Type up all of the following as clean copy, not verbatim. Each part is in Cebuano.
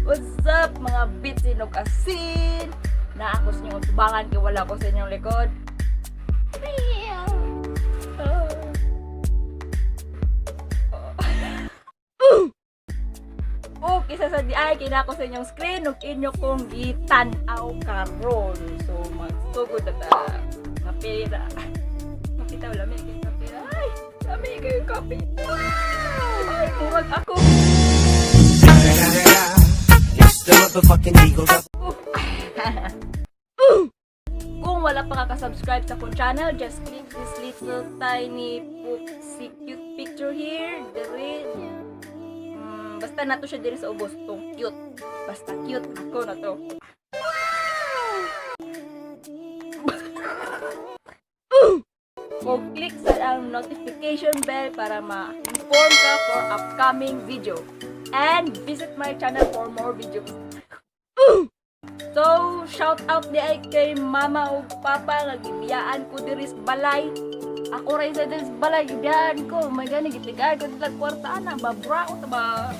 What's up, mga bitsin ug asin? Na ako sa inyong tubangan kay wala ko sa inyong likod. Oh, kisa sa di ay kinako sa inyong screen ug inyo kong gitan-aw karon. So magsugod na ta. Kape na. Kape ta, lami kay kape. Ay, lami kay kape. Ay, murag ako. It's the motherfucking Eagle Double. Kung wala pa ka-subscribe sa akong channel, just click this little tiny poopsie cute picture here. Dere. Basta na to siya diri sa ubos. Tong cute. Basta cute. Ako na to. O click sa ang notification bell para ma-inform ka for upcoming video. And visit my channel for more videos. So, shout out di ay kay mama ug papa nga gibiyaan ko diri sa balay. Ako ra isa diri sa balay gibiyaan ko. May gani gitigaan ko sila kwarta ana, babra ko ta ba.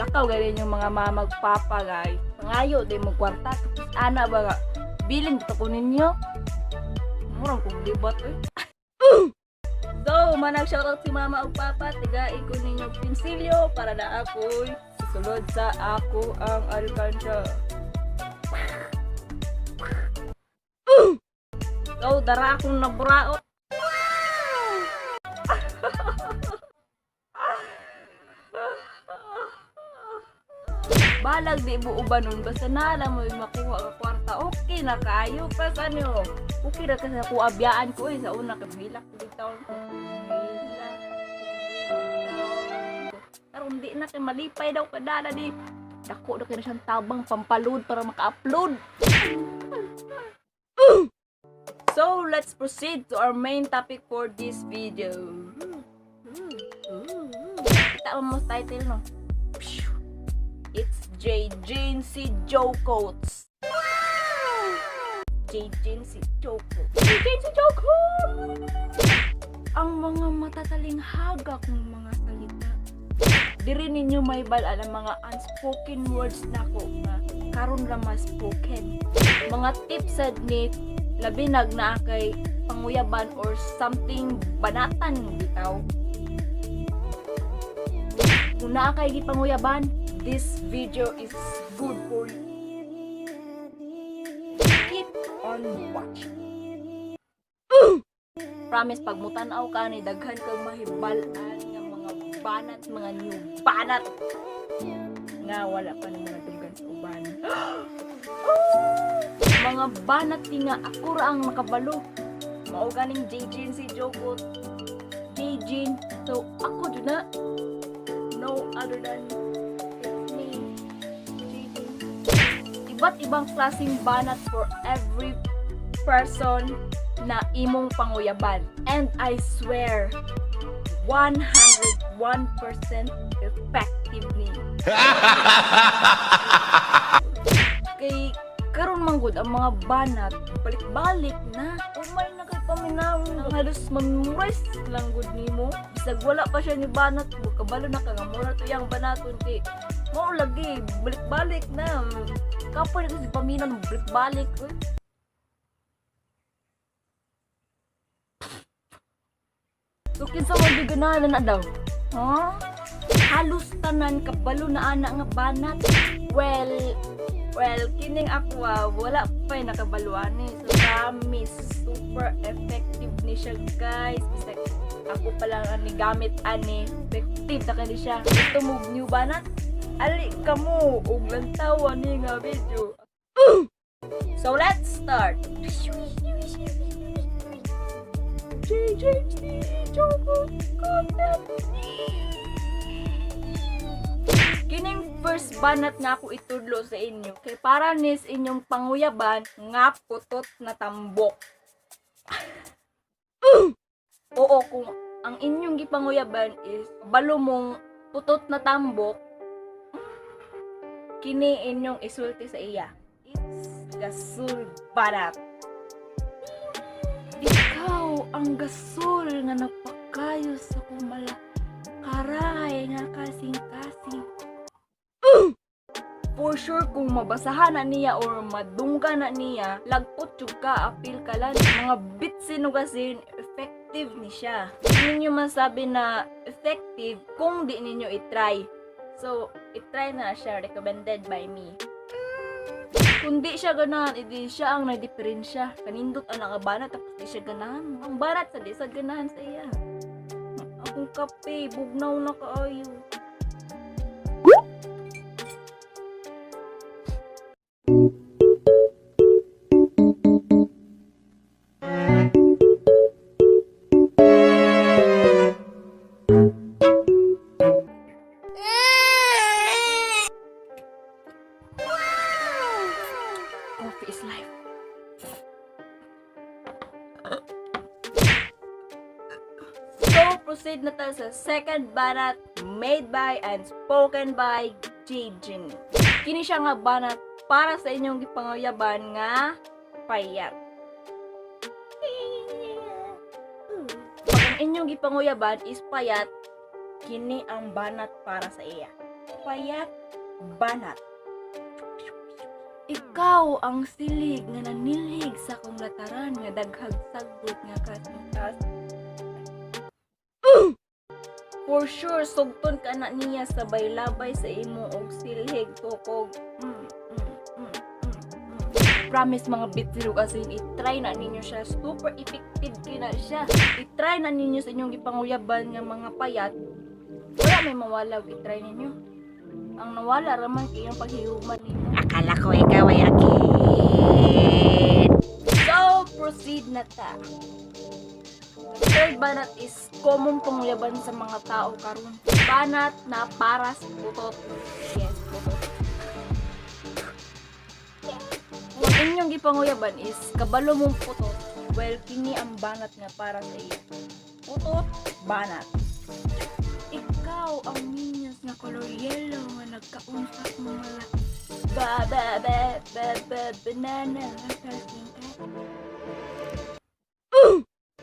Lakaw gani yung mga mama ug papa guys. Pangayo di mo kwarta tapos ana ba nga bilin to ko ninyo. Murang kong libat eh. So, manag shoutout si mama ug papa, tigai ko ninyo pinsilyo para na ako'y susulod sa ako ang alkansya. So, dara akong naburaot. Balag di mo uban nun, basta na mo yung makuha ka kwarta, okay na kayo pa sa ano. Okay na kasi ako abiyaan ko eh, sa una, kamilak ko bitaw ko. Hilak ko bitaw. Karon di na kay malipay daw kadala di. Dako na kay na siyang tabang pampaload para maka-upload. So, let's proceed to our main topic for this video. Kita mo sa title, no? It's J. Jane C. Joe Coates. J. Jane C. Joe Coates. J. Jane C. Joe Coates! Ang mga matatalinghaga kong mga salita. Diri ninyo may balaan ang mga unspoken words nako nga karon ra mas spoken. Mga tips sad ni labi nag naa kay panguyaban or something banatan bitaw. Kung naa kay gipanguyaban, this video is good for you. Keep on watching. Promise, pag mutanaw ka ni daghan kang mahibal-an nga mga banat, mga new banat nga wala pa nimo nadunggan sa uban. Mga banat ti nga ako ra ang makabalo. Mao ganing J. si Joko. J. So ako jud na. No other than it's me. J. Iba't ibang klaseng banat for every person na imong panguyaban. And I swear, 101% effective ni. Kay karon man gud ang mga banat balik-balik na. Umay na kay paminaw, halos mamemorize lang gud nimo. Bisag wala pa siya ni banat mo, kabalo na ka nga mura to yang banaton kay mao lagi balik-balik na. Kapoy na kasi paminaw balik-balik. Uy. So kinsa man ganahan na daw? Ha? Halos tanan kabalo na ana nga banat. Well, kining ako wala pa nakabaluan ni. So promise, super effective ni siya, guys. Bisag ako pa lang ang gamit ani, effective na kani siya. Gusto mo new banat? Ali kamo og lantawa ni nga video. So let's start. JJC Choco Content. Kining first banat nga ako itudlo sa inyo kay para nis inyong panguyaban nga putot na tambok. Oo, kung ang inyong gipanguyaban is balo mong putot na tambok, kini inyong isulti sa iya. It's gasol banat. Ikaw ang gasol nga nagpakayo sa kumala karahay nga kasing-kasing. For sure, kung mabasahan na niya or madungga na niya, lagpot jud ka, apil ka lang. Mga bitsin o gasin, effective ni siya. Hindi ninyo masabi na effective kung di ninyo itry. So, itry na siya, recommended by me. Kung di siya ganahan, edi siya ang nagdiferensya. Kanindot ang nakabanat, tapos di siya ganahan. Ang banat sa di sa ganahan sa iya. Akong kape, bugnaw na kaayo. Coffee is life. So, proceed na tayo sa second banat made by and spoken by Jjin. Kini siya nga banat para sa inyong gipanguyaban nga payat. Pag ang inyong gipanguyaban is payat, kini ang banat para sa iya. Payat banat. Ikaw ang silig nga nanilhig sa akong lataran nga daghag sagbot nga kasing-kas. For sure, sugton ka na niya sa baylabay sa imo og silhig tukog. Promise, mga bitsilog asin, itry na ninyo siya. Super effective kina siya. Itry na ninyo sa inyong gipanguyaban nga mga payat. Wala may mawala og itry ninyo. Ang nawala raman kay ang paghihuman ninyo. Akala ko ikaw ay akin. So, proceed na ta. The third banat is common panguyaban sa mga tao karon. Banat na para sa putot. Yes, putot. Kung ang inyong gipanguyaban is kabalo mong putot, well, kini ang banat nga para sa iyo. Putot, banat. Ikaw ang minions nga color yellow nga nagkaon sa akong mga ba ba ba ba ba banana nga kasing.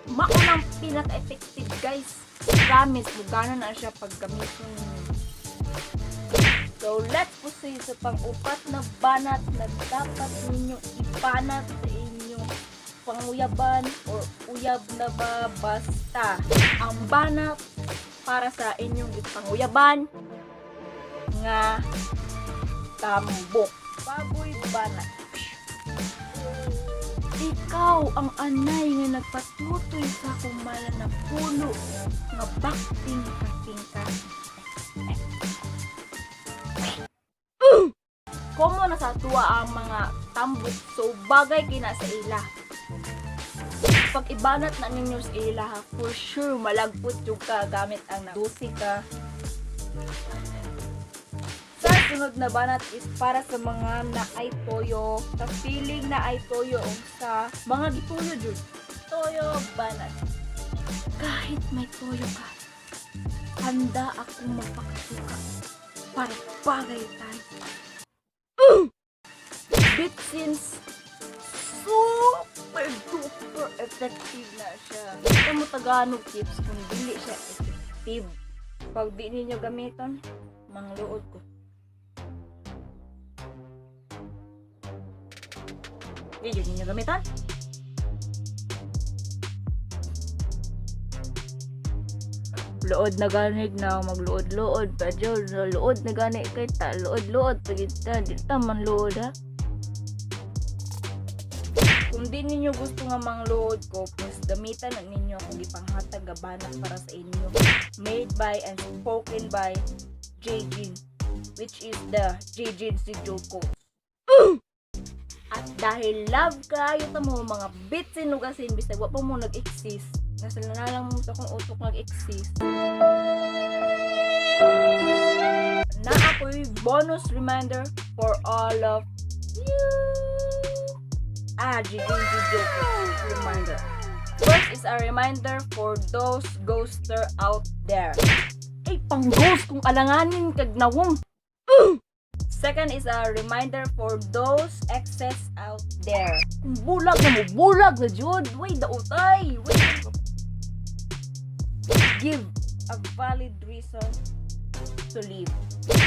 Maunang pinaka-effective, guys. Promise, mugana na siya pag gamiton ninyo. So, let's proceed sa pang-upat na banat na dapat ninyo ibanat sa inyong panguyaban or uyab na ba, basta. Ang banat para sa inyong panguyaban nga tambok. Baboy banat. Ikaw ang anay nga nagpatutoy sa akong mala na puno nga bakting kasing-kasing. Common na sa tuwa ang mga tambok, so bagay kina sa ila. Pag ibanat na ninyo sa ila, ha, for sure malagpot jud ka gamit ang dusi ka. Sa sunod na banat is para sa mga naay toyo, sa feeling na ay toyo o sa mga gituyo jud. Toyo banat. Kahit may toyo ka, handa akong magpakasuka para bagay tayo. Bitsins, super duper effective na siya. Ito mo Tagalog tips kung dili siya effective. Pag di ninyo gamiton, mangluod ko. Di jud ninyo gamiton? Luod na ganit na magluod-luod pa jud. Luod na gani kay ta. Luod-luod pa gid ta. Di ta man luod ha. Kung di ninyo gusto nga mangluod ko, pues gamitan na ninyo akong gipanghatag gabana para sa inyo. Made by and spoken by J. Which is the J. Si Joko. At dahil love kayo ta mo mga bitsin ug asin bisag wa pa mo nag-exist. Nasa na lang mo sa akong utok nag-exist. Na ako'y bonus reminder for all of you. Ah, J. Si Joko reminder. First is a reminder for those ghoster out there. Ay, pang-ghost kung alanganin kag nawong. Second is a reminder for those exes out there. Kung bulag na mo, bulag na jud. Way daotay. Way. Give a valid reason to leave.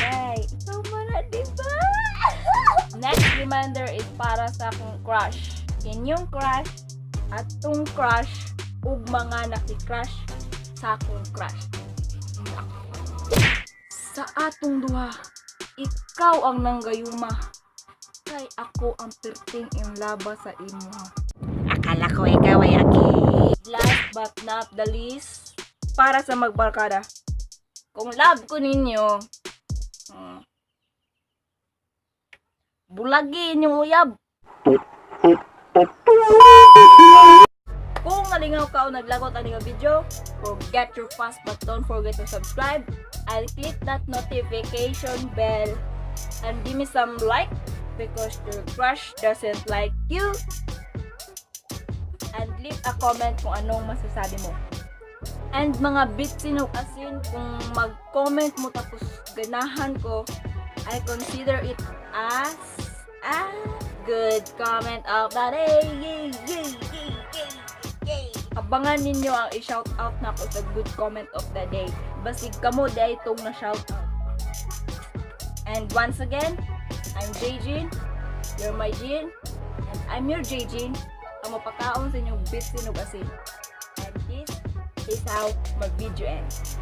Ay, ikaw man na, di ba? Next reminder is para sa akong crush. Inyong crush at tong crush ug mga naki-crush sa akong crush. Sa atong duha, ikaw ang nanggayuma. Kay ako ang perting inlaba sa imuha. Akala ko ikaw ay akin. Last but not the least, para sa magbarkada. Kung love ko ninyo, bulagin yung uyab. Kung nalingaw ka o naglagot ani nga video, forget your fast but don't forget to subscribe and click that notification bell and give me some like because your crush doesn't like you, and leave a comment kung anong masasabi mo. And mga bitsin ug asin, kung mag-comment mo tapos ganahan ko, I consider it as a good comment of the day. Yay, yay, yay, yay, yay. Abangan ninyo ang i-shout out na ako sa good comment of the day. Basig kamo di itong na shout out. And once again, I'm J. You're my Jean. And I'm your J. Jean. Ang mapakaon sa inyong bitsin ug asin. And this is how my video ends.